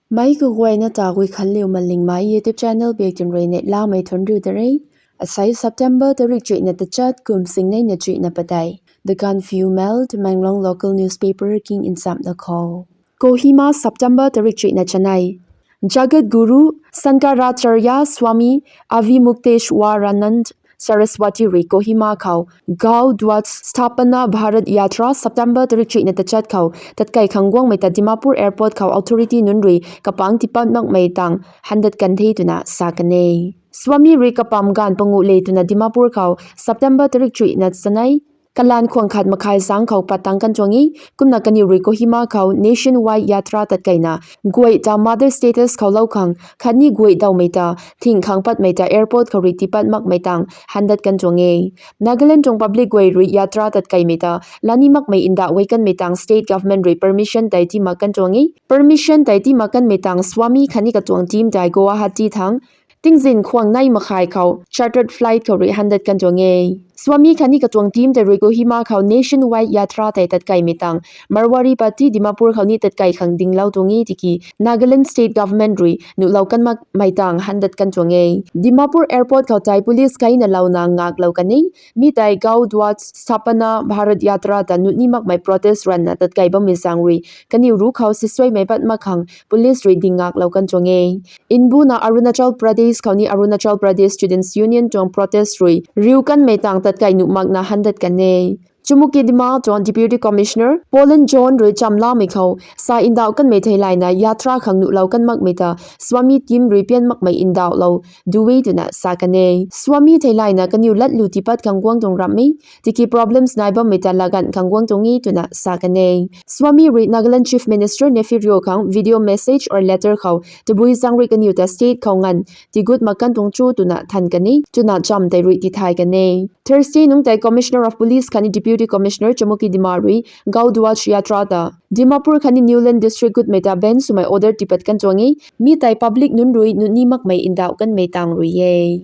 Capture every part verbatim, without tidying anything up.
Meic kaguayna ta Guikhanliu Malingmei YouTube channel bak tun rui neihlamei thunc riu da re. Asei September tarik chuihna tachat kum singnei na chuihna padeih. The Gaanphiu Mail, Tamenglong local newspaper king nchamna khou. Kohima, September tarik chuihna chanei. Jagat Guru Shankaracharya Swami Avimukteshwaranand Saraswati rui Kohima khou Gau Dwaj Sthapana Bharat Yatra September tarik chuihna tachat khou tatkei khang guangmei ta Dimapur Airport khou authority nunc rui kapangc tipat makmei tang handat kan the twna sa kan e. Swami rui kapam gaanv panguh le twna Dimapur khou September tarik chuihna chanei kalan khwang khat makhai zangc khou pat tang kan tuang e. Kumna kaniw rui Kohima khou Nationwide Yatra tatkeina guay ta mother status khou lou khang khatni guay dawmei ta thing khang patmei ta airport khou rui tipat makmei tang handat kan tuang e. Nagaland tuang public guay rui yatra tatkeimei ta lani makmei nda guay kanmei tang state government rui permission tei tii mak kan tuang e. Permission tei tii mak kanmei tang Swami khatni katuang team tei Guwahati thang tingzin khwang nei makhai khou chartered flight khou rui handat kan tuang e. Swami khatni katuang team tei rui Kohima khou Nationwide Yatra tei tatkeimei tang Marwari Patti Dimapur khou ni tatkei khang dinglou tuang e tiki Nagaland state government rui nuhlou kan makmei tang handat kan tuang e. Dimapur airport khou tei police kaina louna ngaklou kan e. Mi tei Gau Dwaj Sthapana Bharat Yatra ta nuh ni makmei protest ranna tatkei bammei zaeng rui kaniw ruc khou sisuaimei pat mak khang police rui ding ngaklou kan tuang e. Nbuna Arunachal Pradesh khou ni Arunachal Pradesh Students Union tuang protest rui riu kanmei tang tatkei nuh makna handat kan e. Chumoukedima tuang Deputy Commissioner Polin John rui chamlamei khou sa ndauh kanmei theilayna yatra khang nuhlou kan makmei ta Swami team rui pian makmei ndauhlou du e twna sa kan e. Swami theilayna kaniw latlu tipat khang guang tuang ramh e, tiki problems nai bammei ta laganv khang guang tuang e twna sa kan e. Swami rui Nagaland Chief Minister Neiphiu Rio khang video message or letter khou tabui zaeng rui kaniw ta state khou nganv tigut mak kan tuang cho twna than kan e twna cham tei rui tithay kan e. Thursday nungc tei Commissioner of Police khatni Deputy Commissioner Chumoukedima rui Gau Dwaj Yatra ta Dimapur khatni Newland District gutmei ta ban swmei order tipat kan tuang e. Mi tei public nunc rui nuh ni makmei ndauh kanmei tang rui e.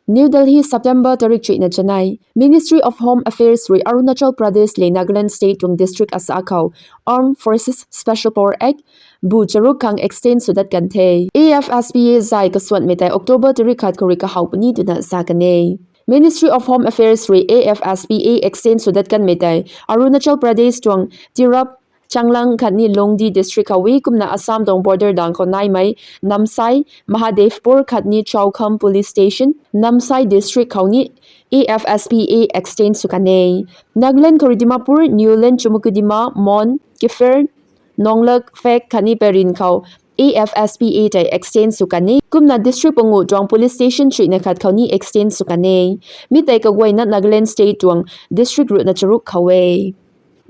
New Delhi, September tarik chuihna chanei. Ministry of Home Affairs rui Arunachal Pradesh le Nagaland state tuang district asa khou Armed Forces Special Power Act bu charuk khang extend sw dat kan the. A F S P A zay kasuanhmei tei October tarik khat khou rui kahaw puni twna sa kan e. Ministry of Home Affairs rui A F S P A extend sw dat kanmei tei Arunachal Pradesh tuang Tirap, Changlang khatni Lungdi district khou e. Kumna Assam tuang border dang khou naimei Namsai, Mahadevpur khatni Choukham police station, Namsai district khou ni A F S P A extend sw kan e. Nagaland khou rui Dimapur, Newland, Chumoukedima, Mon, Kiphire, Nonglak, Phek khatni Peren khou A F S P A tei extend sw kan e. Kumna district panguh tuang police station chuihna khat khou ni extend sw kan e. Mi tei kaguayna Nagaland state tuang district ruhna charuk khou e.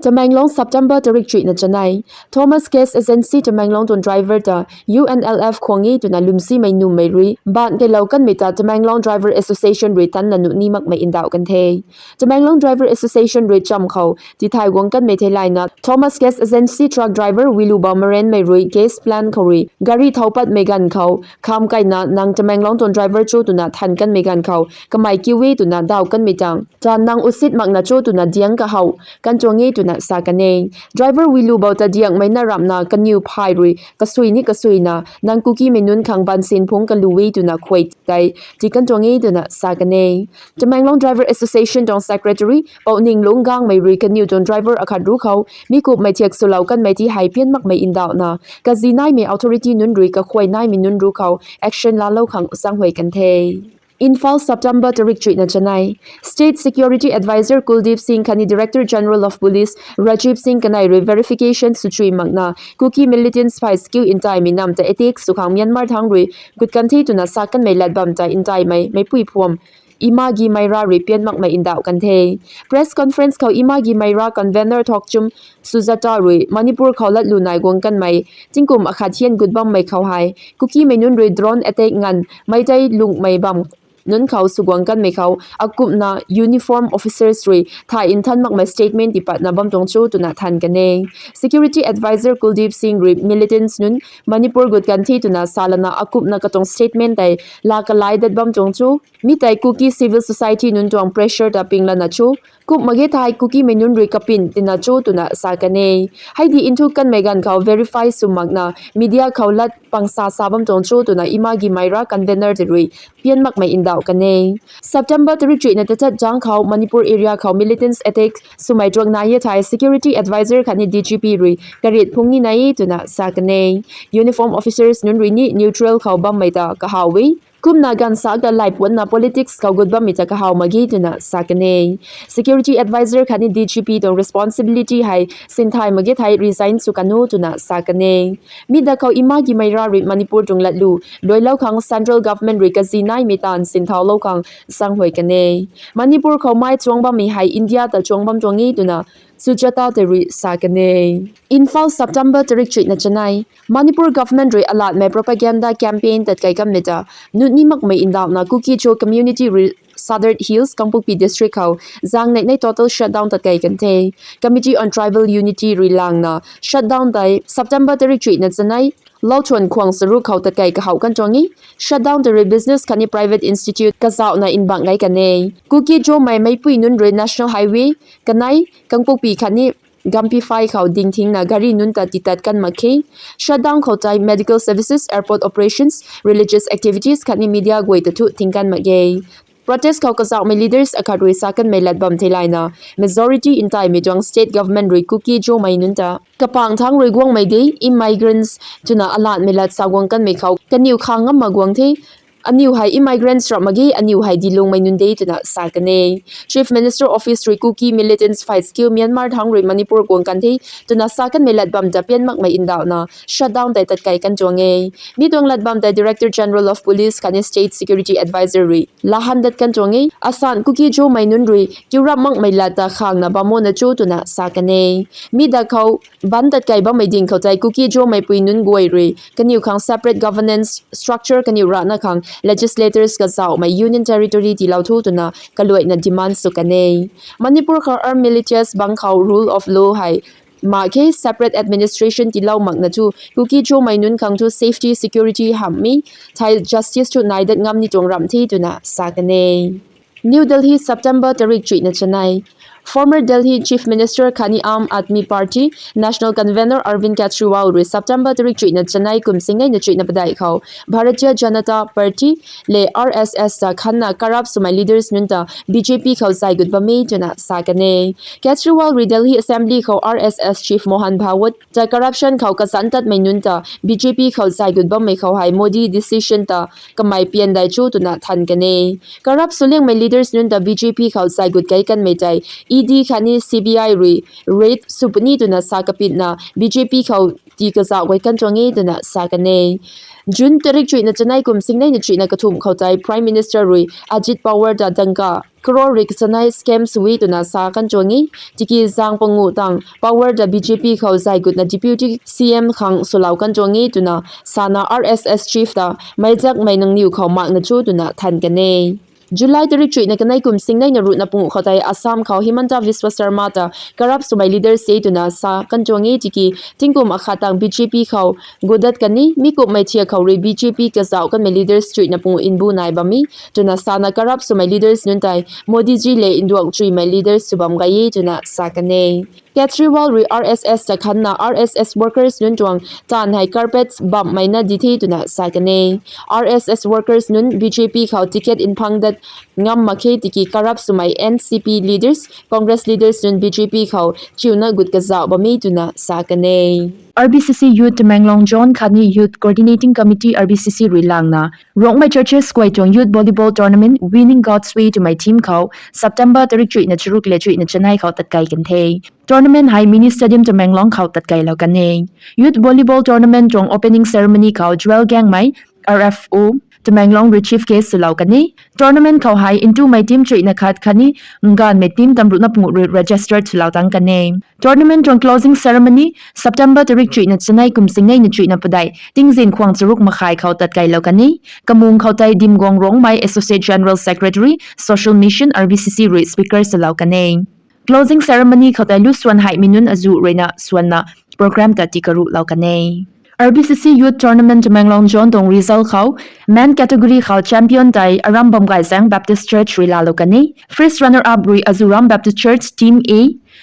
Tamenglong, September tarik chuihna chanei. Thomas Gas Agency Tamenglong tuang driver ta U N L F khwang e twna lwmsimei nummei rui baanc keylou kanmei ta Tamenglong Driver Association rui tanna nuh ni makmei ndauh kan the. Tamenglong Driver Association rui cham khou tithay guang kanmei theilayna Thomas Gas Agency truck driver Wilu Bamaren mei rui gas plant khou rui gari thau patmei ganv khou kham kaina nang Tamenglong tuang driver cho twna than kanmei ganv khou kamei kiu e twna dauh kanmei tang ta nang usit makna cho twna diang kahaw kan tuang e twna sa kan e. Driver Wilu bou ta diangmei na ramhna kaniw phay rui kasui ni kasuina nang Kukimei nunc khang bansin phungc kalu e twna khuay tei ti kan tuang e twna sa kan e. Tamenglong Driver Association tuang secretary Pouning Lungangmei rui kaniw tuang driver akhat ruc khou mi kumhmei thiak swlou kanmei ti hei pian makmei ndauhna kazi naimei authority nunc rui kakhuay naimei nunc ruc khou action laalou khang zaenghuay kan the. Imphal, September tarik chuihna chanei. State Security Adviser Kuldiep Singh khatni Director General of Police Rajiv Singh kanei rui verification swchui makna Kuki militants phay skill ntaimei nam ta attack sw khang Myanmar thangc rui gut kan the twna sa kanmei lat bam ta ntaimei meicpui phuam Imagi Meira rui pian makmei ndauh kan the. Press conference khou Imagi Meira convener Thokchum Sujata rui Manipur khou latlu nai guang kanmei tingkum akhat hian gut bammei khou hei Kukimei nunc rui drone attack nganv Meitei lungmei bam nunc khou sw guang kanmei khou akumhna uniform officers rui thay nthan makmei statement tipatna bam tuang cho twna than kan e. Security Adviser Kuldiep Singh rui militants nunc Manipur gut kan the twna salana akumhna katuang statement tei laa kalai dat bam tuang cho. Mi tei Kuki civil society nunc tuang pressure ta pinglana cho. Kumh mak ge thei Kukimei nunc rui kapin tina cho twna sa kan e. Hei di nthu kanmei ganv khou verify sw makna media khou lat pangsa sa bam tuang cho twna Ima Gimaira convener tei rui pian makmei ndauh kan e. September tarik chuihna tachat zang khou Manipur area khou militants attack swmei tuang nai e thei security adviser khatni D G P rui karit phung ni nai e twna sa kan e. Uniform officers nunc rui ni neutral khou bammei ta kahaw e. Kumna ganv sak ta laipuanna politics khou gut bammei ta kahaw mak ge twna sa kan e. Security adviser khatni D G P tuang responsibility hei sinthay mak ge thei resign sw kan o twna sa kan e. Mi da khou Ima Gimaira rui Manipur tuang latlu luailou khang central government rui kazi naimei taanv sinthaulou khang sanghuay kan e. Manipur khou mei chuang bammei hei India ta chuang bam tuang e twna Sujata tei rui sa kan e. Imphal, September tarik chuihna chanei. Manipur government rui alatmei propaganda campaign tatkai kanmei ta nunc ni makmei ndauhna Kuki-Zo community rui Sadar Hills, Kangpokpi district khou zang neih nei total shutdown tatkai kan the. Committee on Tribal Unity rui langna shutdown tei September tarik chuihna chanei lau thuan khwang charuk khou tatkai kahaw kan tuang e. Shutdown tei rui business khatni private institute kazauhna nbang gei kan e. Kuki-Zomei meicpui nunc rui National Highway kanei Kangpokpi khatni Gampi phai khou dingthingna gari nunc ta titat kan mak khe. Shutdown khou tei medical services, airport operations, religious activities khatni media guay ta thu thing kan mak ge. Protest khou kazauhmei leaders akhat rui sa kanmei lat bam theilayna majority ntaimei tuang state government rui Kuki-Zomei nunc ta kapang thangc rui guangmei de immigrants twna alatmei lat sa guang kanmei khou kaniw khang ngam mak guang the. Aniw hei immigrants rap mak ge, aniw hei dilungmei nunc de twna sa kan e. Chief Minister Office rui Kuki militants fight skill Myanmar thangc rui Manipur guang kan the twna sa kanmei lat bam ta pian makmei ndauhna shutdown tei tatkai kan tuang e. Mi tuang lat bam tei Director General of Police khatni State Security Adviser rui lahan dat kan tuang e. Asan Kuki-Zomei nunc rui kiu rap makmei lat ta khangna bam o na cho twna sa kan e. Mi da khou ban tatkai bammei ding khou tei Kuki-Zomei pui nunc guay rui kaniw khang separate governance structure kaniw rana khang legislators kazauhmei Union Territory tiilou thu twna kaluaina demand sw kan e. Manipur khou armed militias bang khou rule of law hei mak khe separate administration tiilou makna thu Kuki-Zomei nunc khang thu safety security hamhmei thei justice thu nai dat ngam ni tuang ramh the twna sa kan e. New Delhi, September tarik chuihna chanei. Former Delhi Chief Minister khatni Aam Aadmi Party National Convener Arvind Kejriwal rui September tarik chuihna chanei kum singnei na chuihna padeih khou Bharatiya Janata Party le R S S ta khanna corrupt swmei leaders nunc ta B J P khou zay gut bam e twna sa kan e. Kejriwal rui Delhi Assembly khou R S S Chief Mohan Bhagwat ta corruption khou kazanc tatmei nunc ta B J P khou zay gut bammei khou hei Modi decision ta kamei pian dai cho twna than kan e. Corrupt swliangmei leaders nunc ta B J P khou zay gut kai kanmei tei E D khatni C B I rui raid sw puni twna sa kapitna B J P khou tii kazauh guay kan tuang e twna sa kan e. June tarik chuihna chanei kum singnei na chuihna kathumh khou tei Prime Minister rui Ajit Pawar ta dangka crore rik chanei scam sw e twna sa kan tuang e. Tiki zang panguh tang Pawar ta B J P khou zay gutna Deputy C M khang swlou kan tuang e twna sana R S S chief ta meizakmei nangniw khou makna cho twna than kan e. July tarik chuihna kanei kum singnei na ruhna panguh khou tei Assam khou Himanta Biswa Sarma ta corrupt swmei leaders e twna sa kan tuang e tiki tingkum akhat tang B J P khou gudat kan e, mi kumhmei thiak khou rui B J P kazauh kanmei leaders chuihna panguh nbu nai bam e twna sana corrupt swmei leaders nunc tei Modi ji le nduang chuimei leaders sw bam gay e twna sa kan e. Kejriwal rui R S S ta khanna R S S workers nunc tuang taanv hei carpet bamhmei na di the twna sa kan e. R S S workers nunc B J P khou ticket nphang dat ngam mak khe tiki corrupt swmei N C P leaders, Congress leaders nunc B J P khou chiuna gut kazauh bam e twna sa kan e. R B C C Youth Tamenglong Zone khatni Youth Coordinating Committee R B C C rui langna Rongmei Churches kuay tuang Youth Volleyball Tournament Winning God's Way twmei theme khou September tarik chuihna charuk le chuihna chanei khou tatkai kan the. Tournament hei Mini Stadium Tamenglong khou tatkailou kan e. Youth Volleyball Tournament tuang opening ceremony khou Joel Gangmei, R F O, Tamenglong rui chief guest swlou kan e. Tournament khou hei ntumei team chuihna khat khatni nganvmei team tamruhna panguh rui registered swlou tang kan e. Tournament tuang closing ceremony September tarik chuihna chanei kum singnei na chuihna padeih tingzin khwang charuk makhai khou tatkailou kan e. Kamung khou tei Dimguang Rongmei, Associate General Secretary, Social Mission, R B C C rui speaker swlou kan e. Closing ceremony khou tei lu swan heimei nunc azuh ruina swanna program ta tikaruhlou kan e. R B C C Youth Tournament Tamenglong Zone tuang result khou, men category khou champion tei Aram Bamgaizaeng Baptist Church rui laalou kan e. First runner up rui Azuram Baptist Church Team A,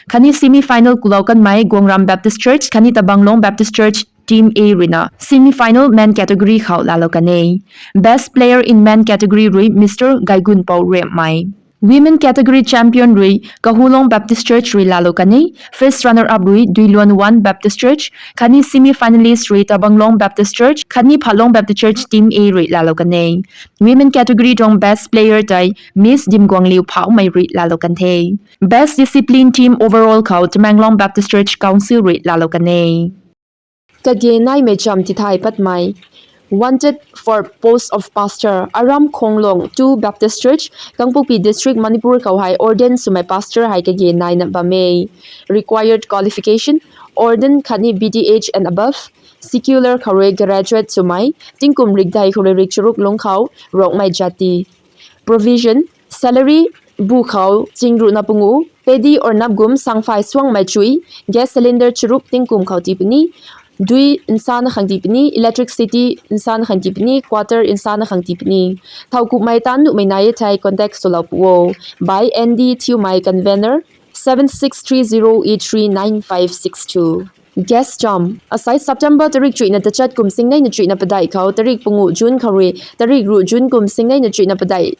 khatni semi final kulou kanmei Guangram Baptist Church khatni Tabanglong Baptist Church Team A ruina semi final men category khou laalou kan e. Best player in men category rui Mister Gaigunpou Riamei. Women category champion rui Kahulong Baptist Church rui laalou kan e. First runner up rui Duiluan One Baptist Church khatni semi finalist rui Tabanglong Baptist Church khatni Phatlong Baptist Church Team A rui laalou kan e. Women category tuang best player tei Miss Dimguangliu Phaumei rui laalou kan the. Best discipline team overall khou Tamenglong Baptist Church Council rui laalou kan e. Kage naimei cham tithay patmei. Wanted for post of pastor, Aram Khonglong Two Baptist Church, Kangpokpi District, Manipur khou hei ordain swmei pastor hei kage naina bam e. Required qualification: ordain khatni B Th and above, secular khou rui graduate swmei, tingkum rikdei khou rui rikcharuk lungc khou Rongmei jati. Provision: salary bu khou chingruhna pungu, paddy or napgum sangphai suangmei chui, gas cylinder charuk tingkum khou tii puni, dui nsana khang tii puni, electricity nsana khang tii puni, quarter nsana khang tii puni. Thowkumhmei taanv nuhmei nai e thei contact swlou pu o. By N D Thiumei, convener, seven six three zero eight three nine five six two. Guest cham: asai September tarik chuihna tachat kum singneina chuihna padeih khou tarik pungu June khou rui tarik ruh June kum singneina chuihna padeih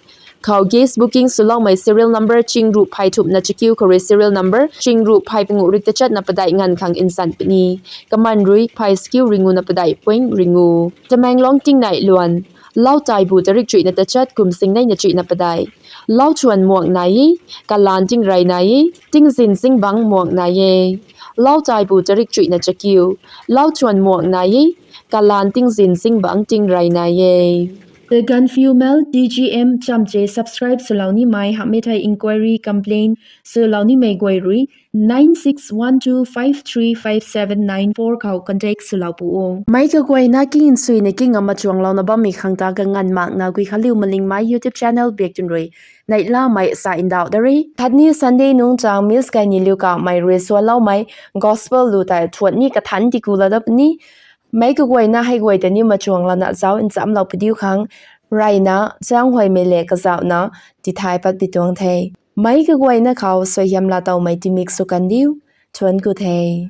khou guest booking swloumei serial number chingruh phey thumhna chakiu khou rui serial number chingruh phey pungu rik tachatna padeih nganv khang nsan puni. Kaman rui phey chakiu ringuna padeih point ringu. Tamenglong tingnei luan. Lau taibu tarik chuihna tachat kum singneina chuihna padeih. Lau chuan muang nai e, kalan tingrey nai e, tingzin zingbangc muang nai e. Lau taibu tarik chuihna chakiu. Lau chuan muang nai e, kalan tingzin zingbangc tingrey nai e. The Gaanphiu Mail, T G M chamche subscribe swlou nimei hamhmei thei inquiry, complaint swlou nimei guay rui nine six one two five three five seven nine four khou contact swlou pu o. Meic kaguayna king nsuina king ama chuanglouna bammei khang ta kanganv makna Guikhanliu Malingmei YouTube channel biak tun rui neihlamei sa ndauh da re. Khatni Sunday nungc chang Miss Gayniliu Kamei rui sualoumei gospel lu tei thuan ni kathanc tiku la da puni. Meic kaguayna hei guay ta ni machuanglouna zauc nchamlou padiu khang reyna Changhuaymei le kazauhna tithay pat pi tuang the. Meic kaguayna khou suaihiam laa towmei timik sw kan diu. Thuanc ku the.